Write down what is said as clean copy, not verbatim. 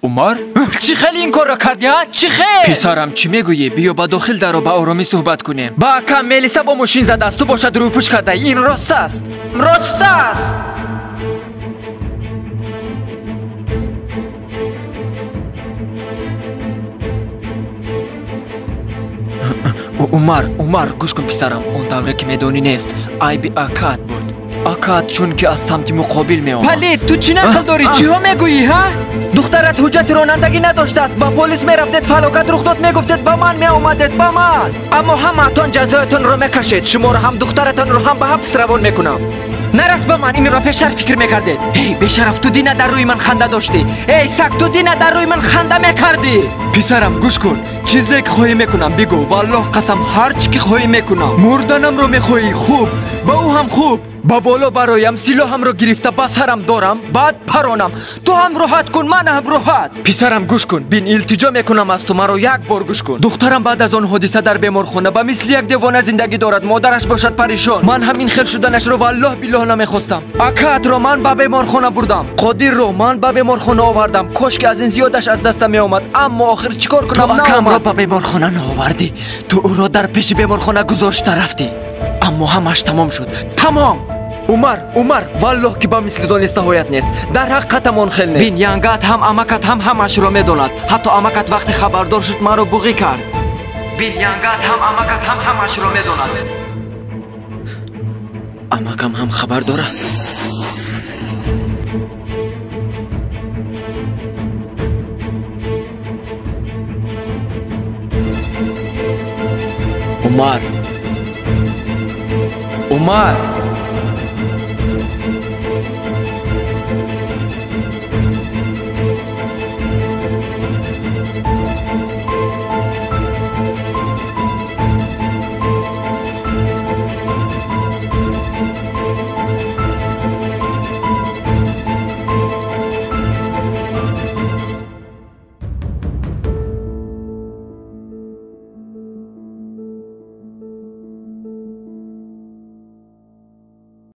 Умар? Чӣ хел ин корро кардӣ, ҳа? Чӣ хел? Писарам, чӣ мегӯӣ? Биё ба дохил даро, ба оромӣ суҳбат кунем. Ба акам Мелиса бо мошин задааст, ту бошад рӯйпӯш кардаӣ. Ин рост аст. Рост аст. Умар, Умар, гӯш кун писарам, он тавре ки медонӣ нест. Айби акаат буд. Акаат чунки аз самти муқобил меомад. Палид, ту чӣ нақл дорӣ? Чиҳо мегӯӣ, ҳа? Духтарат ҳуҷҷати ронандагӣ надоштааст. Ба полис мерафтед, фалокат рух дод, мегуфтед, ба ман меомадед, ба ман. Аммо ҳамаатон ҷазоятонро мекашед. Шуморо ҳам духтаратонро ҳам ба ҳабс равон мекунам. Нарас ба ман, инро пештар фикр мекардед. Эй, бешараф, ту дина дар рӯи ман ханда доштӣ. Эй, саг, ту дина дар рӯи ман ханда мекардӣ. Писарам, гӯш кун. Чизе ки хоҳӣ мекунам, бигӯ. Валлоҳ қасам, ҳар чӣ ки хоҳӣ мекунам. Мурданамро мехоҳӣ, хуб, ба ӯ ҳам хуб. Ба боло бароям, силоҳамро гирифта ба сарам дорам, баъд паронам. Ту ҳам роҳат кун, ман ҳам роҳат. Писарам, гӯш кун. Бин, илтиҷо мекунам аз ту, маро як бор гӯш кун. Духтарам баъд аз он ҳодиса дар беморхона ба мисли як девона зиндагӣ дорад. Модараш бошад паришон. Ман ҳам ин хел шуданашро валлоҳ биллоҳ намехостам. Акаатро ман ба беморхона бурдам. Қодирро ман ба беморхона овардам. Кош ки аз ин зиёдаш аз дастам меомад. Аммо охир чӣ кор кунам? Ту акамро ба беморхона наовардӣ. Ту ӯро дар пеши беморхона гузошта рафтӣ. Аммо ҳамаш тамом шуд. Тамом. Умар, Умар, валлоҳ ки ба мисли донистаҳоят нест. Дар ҳақиқатам он хел нест. Бин, янгат ҳам амакат ҳам ҳамашро медонад. Ҳатто амакат вақте хабардор шуд, маро буғӣ кард. Бин, янгат ҳам амакат ҳам ҳамашро медонад. Амакам ҳам хабар дорад. Умар, Умар.